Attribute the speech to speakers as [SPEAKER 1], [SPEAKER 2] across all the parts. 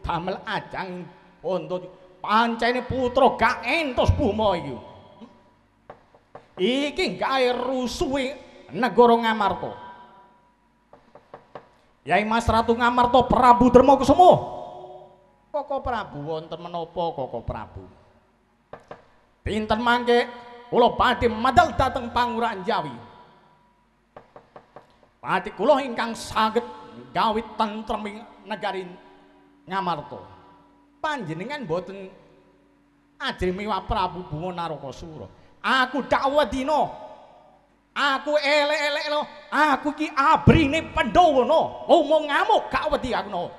[SPEAKER 1] damel ajang bondo pancene putra gak entos Buma iki. Iki gawe rusuhe negara Ngamarta. Yai Mas Ratu Ngamarta Prabu Darma Kusuma. Koko Prabu wonten menapa Koko Prabu? Dinten mangke kula badhe medal dhateng Pangurahan Jawi. Pati kula ingkang saged gawe tentrem negari Ngamarta. Panjenengan mboten ajrih miwah Prabu Buma Narakasura. Aku dakwah dina. Aku elek-elek lho, aku iki abrine Pandhawa no. Omong ngamuk gak wedi aku no.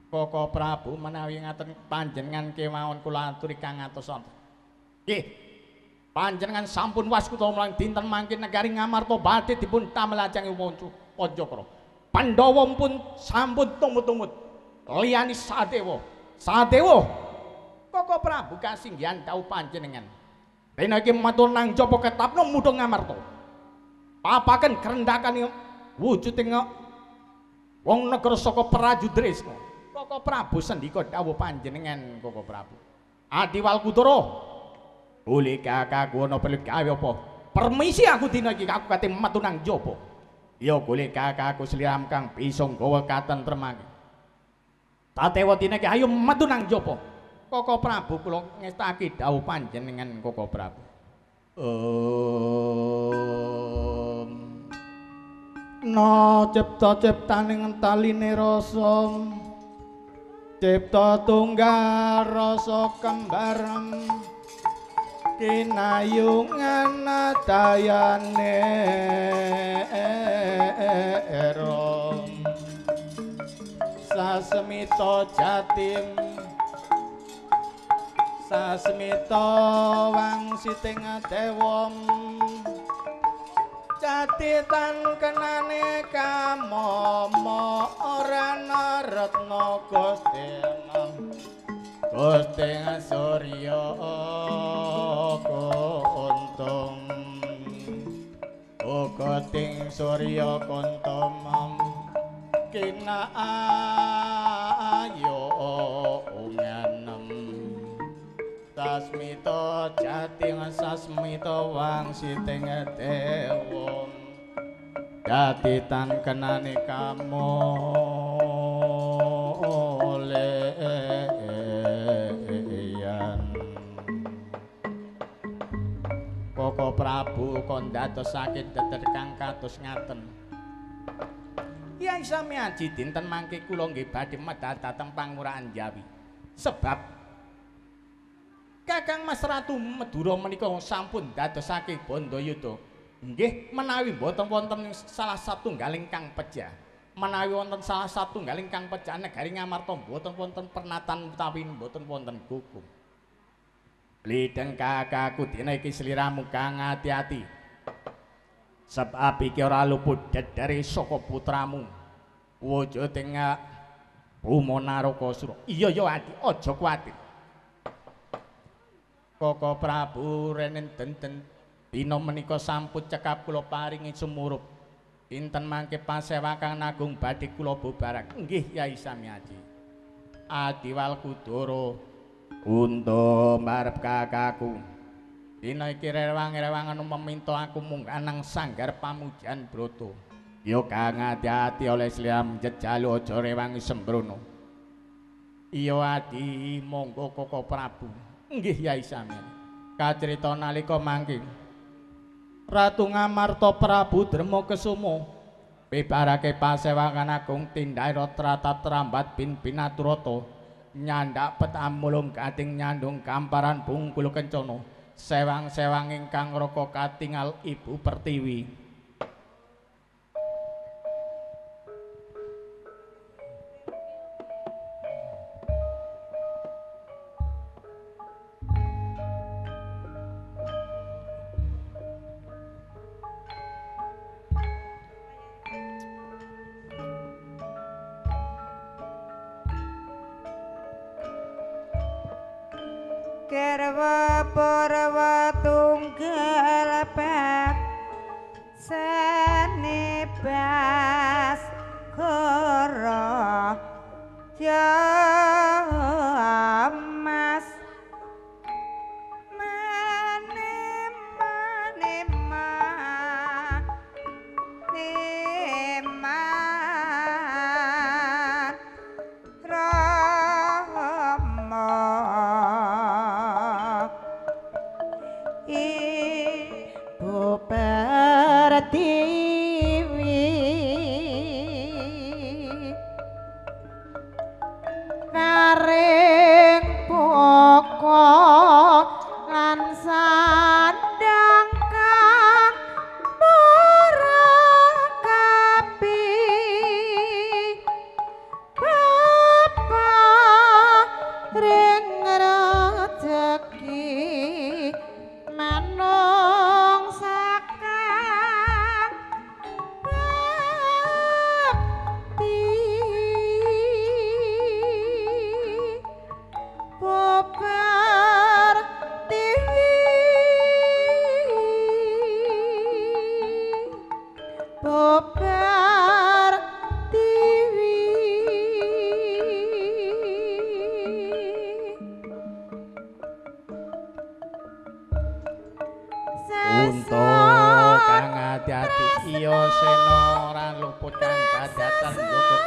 [SPEAKER 1] Koko Prabu menawi ngaten panjenengan kemawon kula aturi kang atos. Nggih. Panjenengan sampun waskuta melang dinten mangke negari Ngamarta badhe dipun damel ajang Panjakara. Pandhawa pun sampun tumut-tumut liyane Sadewa. Sadewa Koko Prabu kasinggihan dawuh panjenengan. Dina iki matur nang jaba ketapno mudhun Ngamarta. Papaken krendhakan wujuding wong negara saka Prajudresna. Koko Prabu sendika dawuh panjenengan Koko Prabu. Adi Walkudara. Boleh kakakku ana perlu gawe apa? Permisi aku dina iki aku kate metu nang jaba. Ya golek kakakku sliram kang bisa nggawa katentremake. Sadewa dina iki ayo metu nang jaba. Koko Prabu kula ngestake dawuh panjenengan Koko Prabu. Om.
[SPEAKER 2] No cipta-ciptaning taline rasa. Cipta tunggal rasa kembar. Kinayungan dayane rom. Sasmita jatim sasmita wangsiting dewa jati tan kenane kamama ora retna Gusti Gusti Surya kuntum uga ting Surya kuntum kina ayo unganem sasmita jati sasmita wangsiting dewa jati tan kenane kamulian.
[SPEAKER 1] Koko Prabu kon dadosake deder kang kados ngaten. Kyai Samiaji dinten mangke kula nggih badhe medal dhateng Pangurahan Jawi. Sebab Kakang Mas Ratu Madura menika sampun dadosake bandayuda. Nggih menawi mboten wonten salah satunggaling kang pejah. Menawi wonten salah satunggaling kang pejah negari Ngamarta mboten wonten pernatan utawi mboten wonten gugung. Blideng kakakku dina iki sliramu kang ati-ati. Sebab iki ora luput dedere saka putramu. Wujuding Buma Narakasura. Iya ya Adi, aja kuwatir. Koko Prabu renen denten dina menika sampun cekap kula paringi sumurup. Dinten mangke pasewakan agung badhe kula bubarak. Nggih Yai Samiaji. Adi Walkudara unta marep kakakku. Dina iki rewang-rewangan meminta aku munggah nang sanggar pamujan Brata. Ya kang ati-ati oleh sliam jejalu aja rewangi sembrono. Iya Adi, monggo Koko Prabu. Nggih Yai Samian. Kacrita nalika mangke Ratu Ngamarta Prabu Darma Kesuma bebarake pasewakan agung tindake rata trambat bin binaturata nyandak petamulung gading nyandung gamparan bungkul kencana sewang-sewang ingkang raka katingal Ibu Pertiwi.
[SPEAKER 3] Garwa Purwa tunggal bak senebas goro.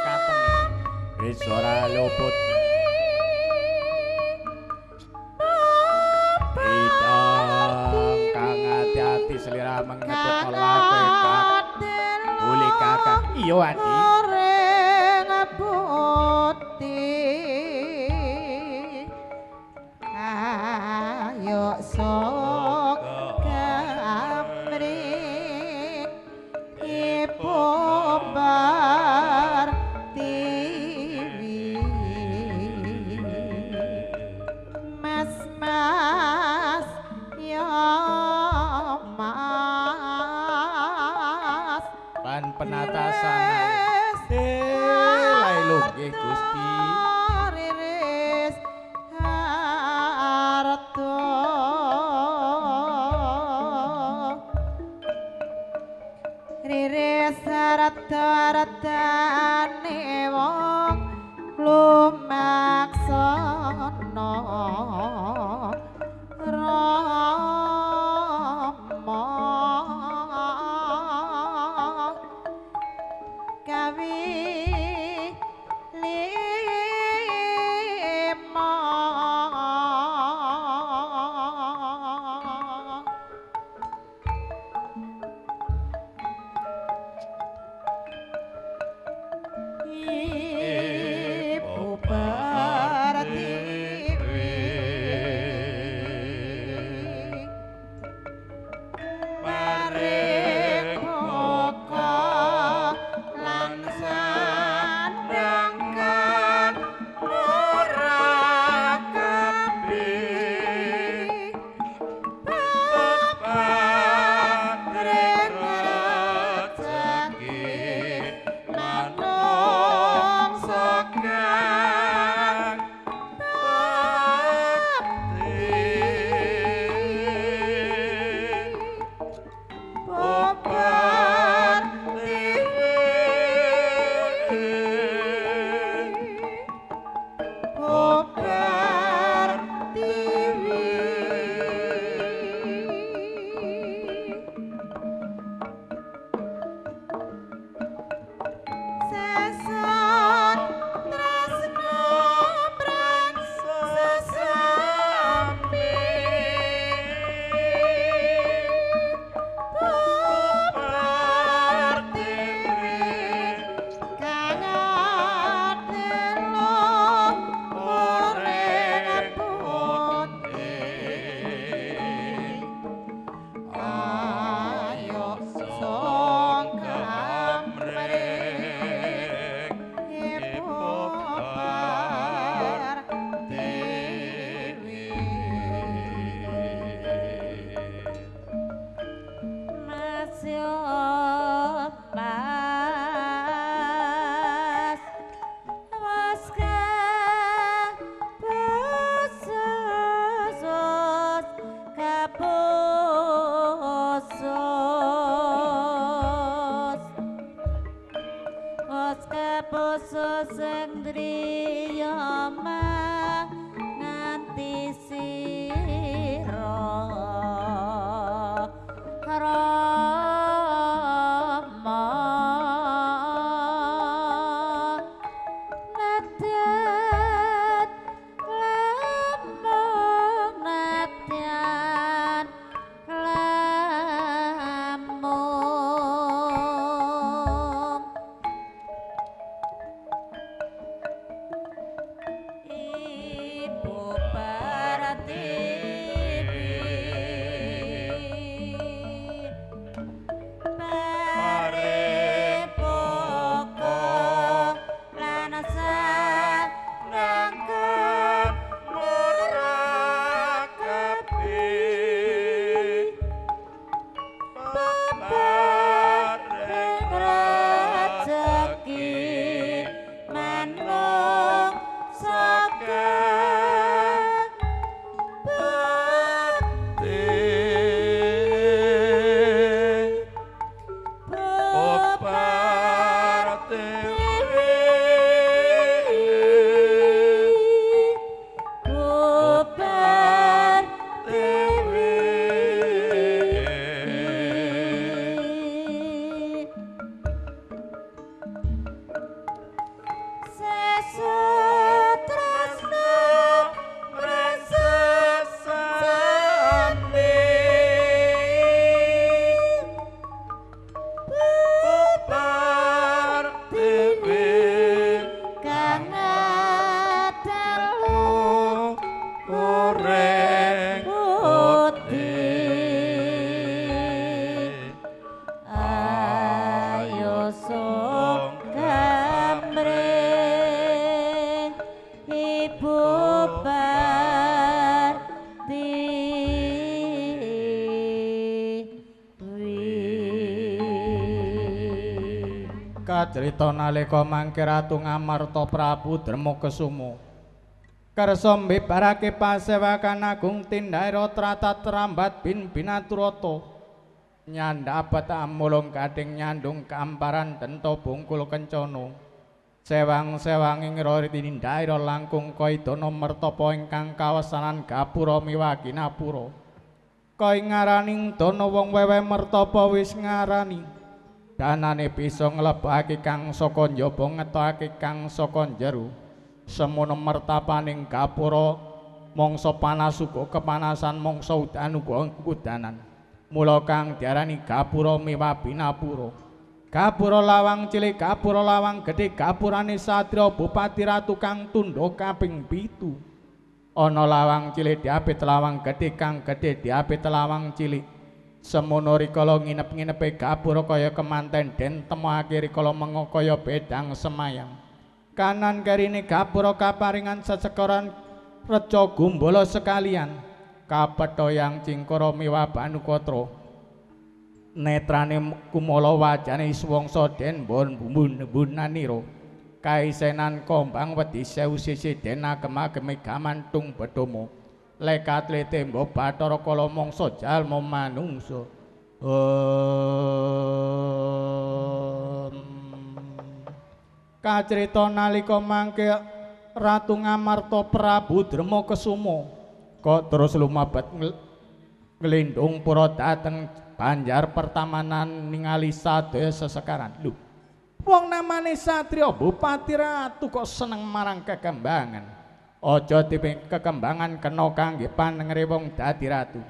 [SPEAKER 1] mekaten. Wis ora luput. Idang kang ati-ati selira mengetut laku kak. Boleh kakak. Iya Adi.
[SPEAKER 3] Ring putih. Ayo sok kamri ibu Bartiwi. Mas mas ya mas.
[SPEAKER 1] Ban penatasan. Lae lho nggih Gusti.
[SPEAKER 3] Riris harta. Riris harta hartane wong lumaksana Rama kawi lima. Ibu Pertiwi paring buka lan sandang kang
[SPEAKER 2] Ora kabeh
[SPEAKER 3] paring rejeki manungsa kang Seson tresno mrang sesami Pertiwi kang adelo ring putih. Ayo song kamring ibu Pertiwi.
[SPEAKER 4] Mas yo mas was kapusus kapusus was kapusus ing driya nganti sira Rama nadat lamung nadyan lamung Ibu Pertiwi
[SPEAKER 2] Kacrita nalika mangke Ratu Ngamarta Prabu Darmakesuma kersa mbebarake pasewakan agung tindaira tratah rambat bin binaturata nyandhabat amulung gading nyandung kamparan denta bungkul kencana sewang-sewanging rori tindaira langkung kaidana mertapa ingkang kawesanan gapura miwa ginapura kaya ngarani dana wong wewe mertapa wis ngarani danane bisa nglebokake kang saka njaba ngetokake kang saka jero. Semono mertapaning gapura mangsa panas uga kepanasan mangsa udan uga kudanan. Mula kang diarani gapura miwa binapura. Gapura lawang cilik, gapura lawang gedhe, gapurane satriya bupati ratu kang tundha kaping 7. Ana lawang cilik diapit lawang gedhe, kang gedhe diapit lawang cilik. Semono rikala nginep-nginepe gapura kaya kemanten den temokake rikala menga kaya bedang semayang. Kanan kerine gapura kaparingan sesekoran reca gumbala sekalian kapethoyang cingkara miwa banukatra netrane kumala wajane iswangsa den bon bumbun-bumbunanira kaisenan kombang wedi sewu sisi den agem-ageme gamantung bedoma lekat tembo bathara kala mangsa jalma manungsa. Kacrita nalika mangke Ratu Ngamarta Prabu Darmakesuma kok terus lumebet nglindung pura dhateng banjar pertamanan ningali sadaya sesekaran. Lho, wong namane satriya bupati ratu kok seneng marang kekembangan. Aja diping kekembangan kena kangge panengere wong dadi ratu.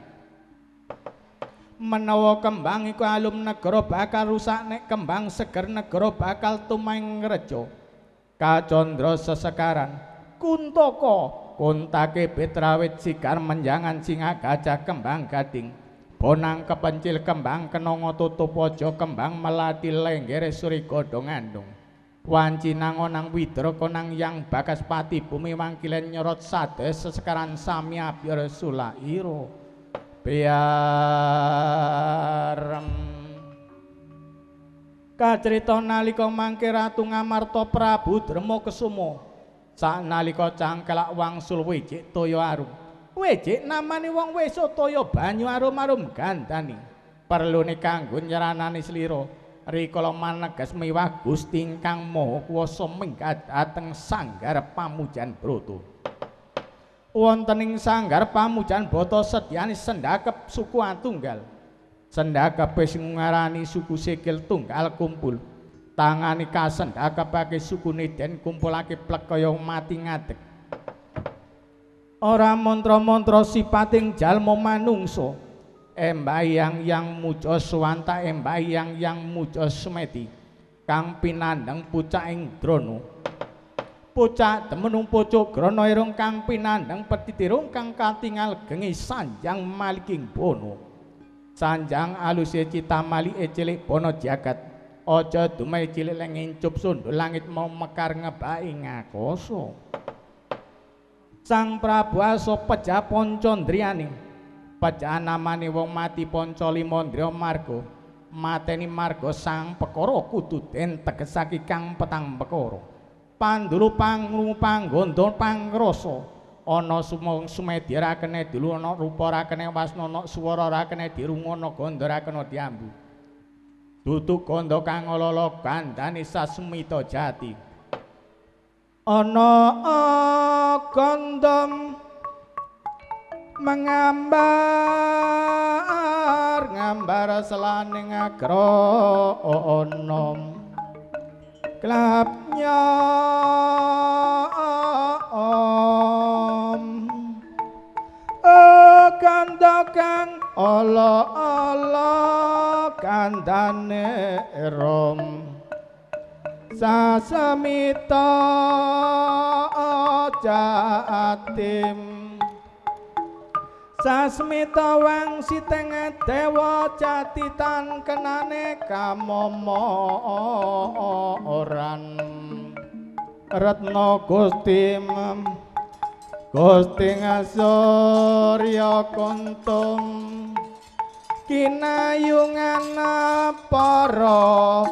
[SPEAKER 2] Menawa kembang iku alum negara bakal rusak, nek kembang seger negara bakal tumeng reja. Kacandra sesekaran kuntaka kuntake betrawit sigar menjangan singa gajah kembang gading bonang kepencil kembang kenanga tutup aja kembang melati lenggere suri godhong andung wanci nangonang widra konang yang bakaspati bumi wangkilen nyorot sadaya sesekaran sami abyara sulaira biar. Kacrita nalika mangke Ratu Ngamarta Prabu Darmakesuma saknalika cangkelak wangsul wijik toya arum. Wijik namane wong wesa toya banyu arum-arum gandani perlune kanggo nyeranani slira rikala maneges miwah Gusti ingkang Maha Kuwasa minggat dhateng sanggar pamujan brata. Wonten ing sanggar pamujan bata sedyane sendakep suku atunggal. Sendhakepe sing ngarani suku sikil tunggal kumpul. Tangane kasendhakepake sukune den kumpulake plek kaya mati ngadeg. Ora mantra-mantra sipating jalma manungsa. Embayang yang muja suwanta embayang yang muja semedi kang pinandheng pucak ing drana. Pucak demenung pucuk grana irung kang pinandheng petitirung kang katingal gengi sanjang maliking bono. Sanjang aluse cita malike cilik bono jagat. Aja dumeh cilik leng ngincup sundul langit mau mekar ngebaki ngakasa. Sang Prabu Asa pejah pancandriyane. Pejahan namane wong mati panca limandra marga. Mateni marga sang perkara kudu den tegesake kang petang perkara. Pandulu pangrungu panggondo pangrasa ana sumong sumedya ra kena dilu ana rupa ra kena wasna ana swara ra kena dirungu ana gandha ra kena diambu dudu gandha kang ala-ala gandane sasmita jati ana gandha mengambar ngambar selaning agra ana klapnya om kandha kang ala-ala kandhane rom sasamita jatim sasmita wangsiteng dewa jati tan kenane kamomoran retna Gusti Gusti ngasurya kuntung kinayungan para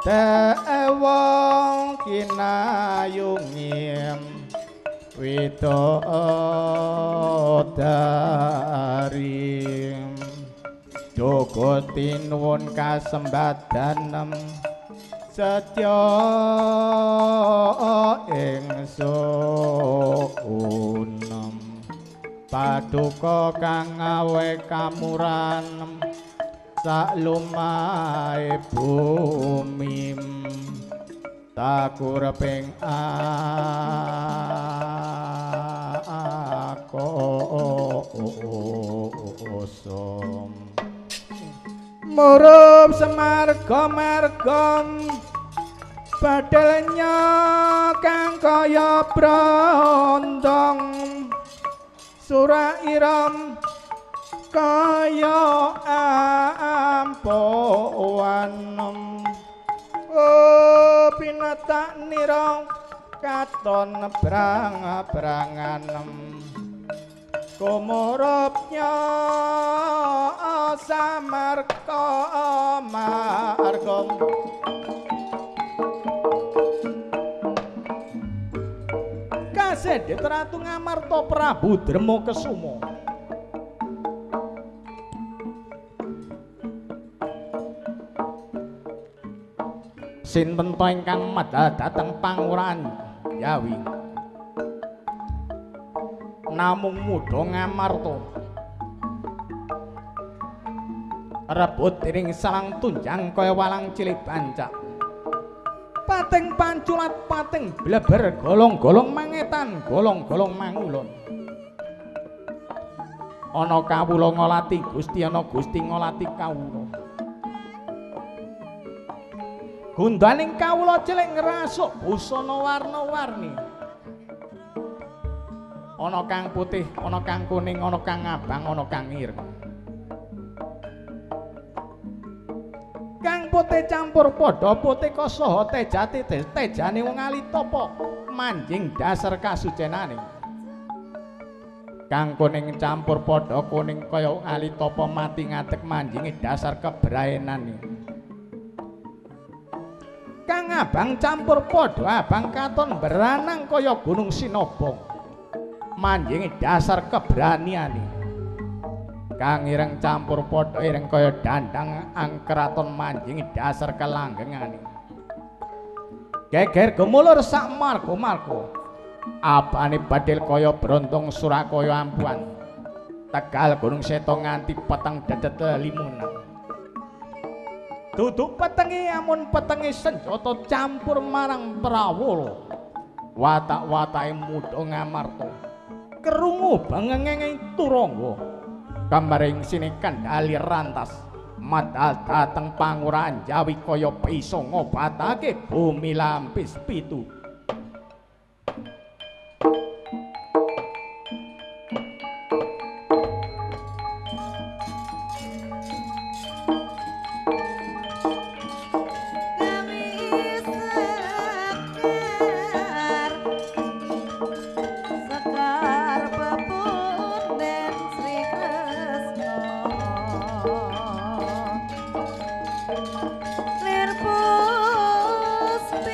[SPEAKER 2] Dewa kinayungi widodari Joko tinuwun kasembadan setya ingsun paduka kang awe kamuran saklumahe bumi takureping akoso murup semarga marga badelnya kang kaya brondong sura iram kaya ampuan oh pinetak nira katon brang-brangan kumurupnya samarka marga Kasendhet Ratu Ngamarta Prabu Drema Kesuma. Sinten to ingkang medal dhateng pangurahan Jawi? Namung mudha Ngamarta. Rebut dening salang tunjang kaya walang cilik bancak. Pating panculat pating bleber golong-golong mangetan golong-golong mangulon. Ana kawula ngolati Gusti ana Gusti ngolati kawula. Gundaning kawula cilik ngrasuk busana warna-warni. Ana kang putih, ana kang kuning, ana kang abang, ana kang ireng. Kang putih campur padha putih kasaha tejate tejane wong alitapa manjing dasar kasucenane. Kang kuning campur padha kuning kaya wong alitapa mati ngadeg manjinge dasar kebraenane. Kang abang campur padha abang katon beranang kaya gunung Sinabang manjinge dasar keberaniane. Kang ireng campur padha ireng kaya dandang angkraton manjinge dasar kelanggengane. Geger gemulur sak marga-marga abane badhil kaya brontong Surakaya ampuan. Tegal Gunung Seta nganti peteng dedet limunan. Duduk petenge amun petenge senjata campur marang Prawala. Watak-watake mudha Ngamarta. Krungu bengengenge Turangga. Kamring sine kendali rantas medal dhateng pangurahan Jawi kaya bisa ngobatake bumi lampis pitu.
[SPEAKER 3] Lir puspita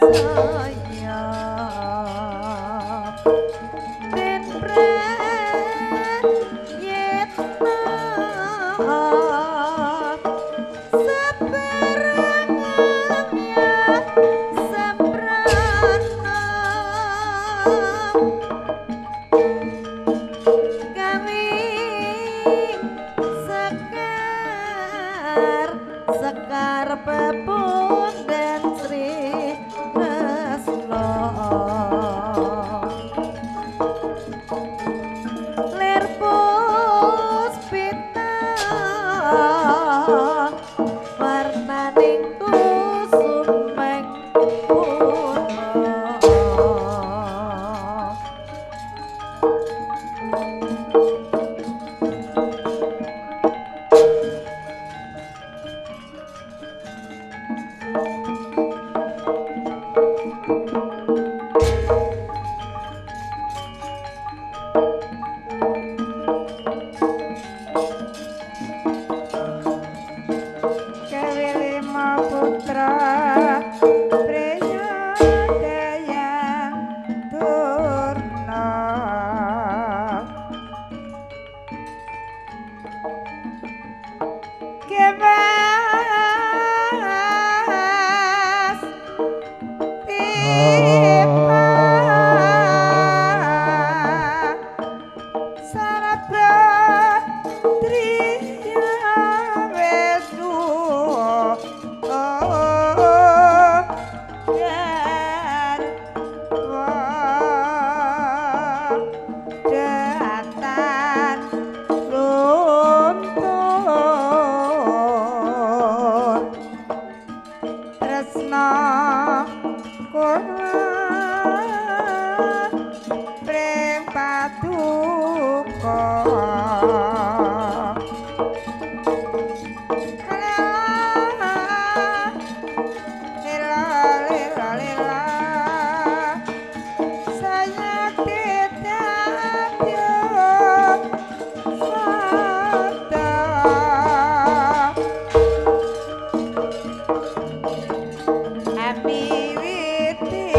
[SPEAKER 3] Saya den prayitna saperangan semprana kami sekar sekar pepunden Sri Kresna lir puspita warnaning kusumeng purna.
[SPEAKER 5] Gawe lima putra Priyadayang Durna Kemas Pipa Sarabra Triya Wesu Garwa Datan Luntur Tresna Kurwa Prem Paduka Lela, lela, lela, sayang tidak sada. Amiwiti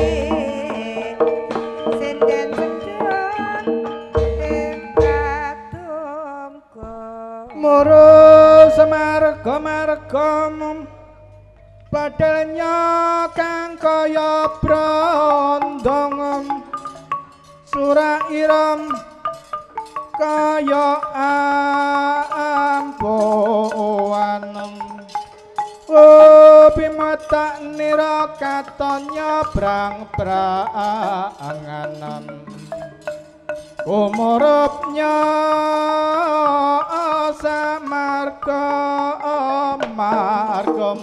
[SPEAKER 5] senden senden ing padungka.
[SPEAKER 2] Moro semarga marga padhalnya kang kaya brondong surak irem kaya ampuan. Oh pimetak nira katon nyabrang branganan kumurupnya samarga margam.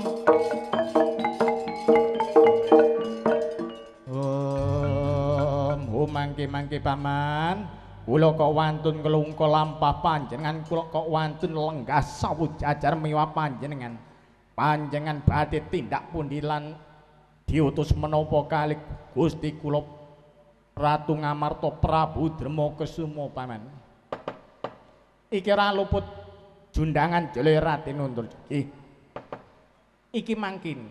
[SPEAKER 1] Om mangke-mangke paman, kula kok wantun nglungka lampah panjenengan, kula kok wantun lenggah sawu jajar miwa panjenengan. Panjenengan badhe tindak pundi lan diutus menapa kalih Gusti kula Ratu Ngamarta Prabu Darma Kesuma paman. Iki ora luput jundangan jele Raden Undur. Iki mangkin.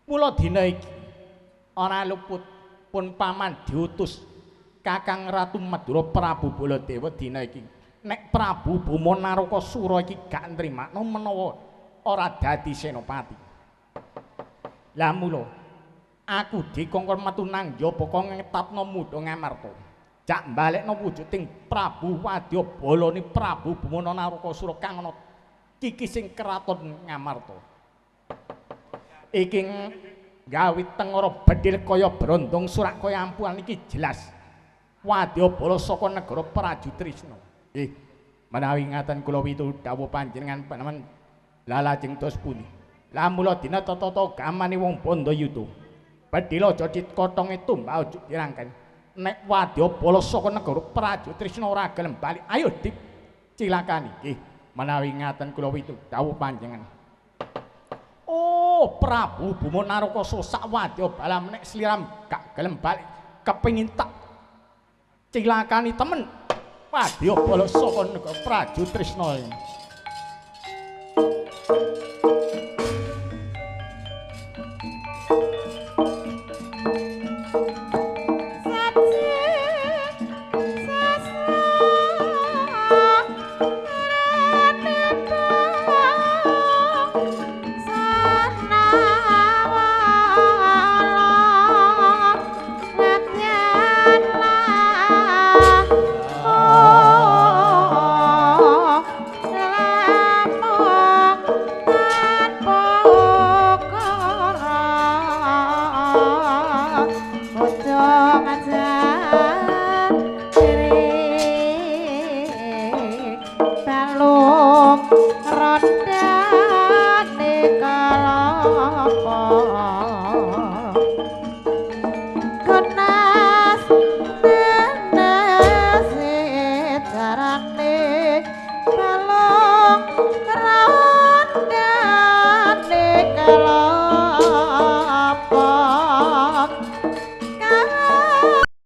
[SPEAKER 1] Mula dina iki ora luput pun paman diutus Kakang Ratu Madura Prabu Baladewa dina iki. Nek Prabu Bama Narakasura iki gak nrimakno menawa ora dadi senopati. Lah mula aku dikongkon metu nang njaba kok ngetapno mudha Ngamarta. Jak balekno wujuding Prabu Wadya Balane Prabu Bama Narakasura kang ana kikising kraton Ngamarta. Iki gawe tengara bedhil kaya brondong surak kaya ampuhan iki jelas Wadya Bala saka negara Prajutrisna. Nggih, menawi ngaten kula witu dawuh panjenengan panemen lalajeng dos pundi. Lah mula dina tata gamane wong Bandayuda. Bedhil aja dikotonge tumbak aja dirangken. Nek Wadya Bala saka negara Prajutrisna ora gelem bali, ayo dicilakani. Nggih, menawi ngaten kula witu dawuh panjenengan. Oh, Prabu Bama Narakasura sak Wadya Bala nek sliram gak gelem bali, kepengin tak cilakani temen. Wadya Bala saka negara Prajutrisna.
[SPEAKER 2] Koko.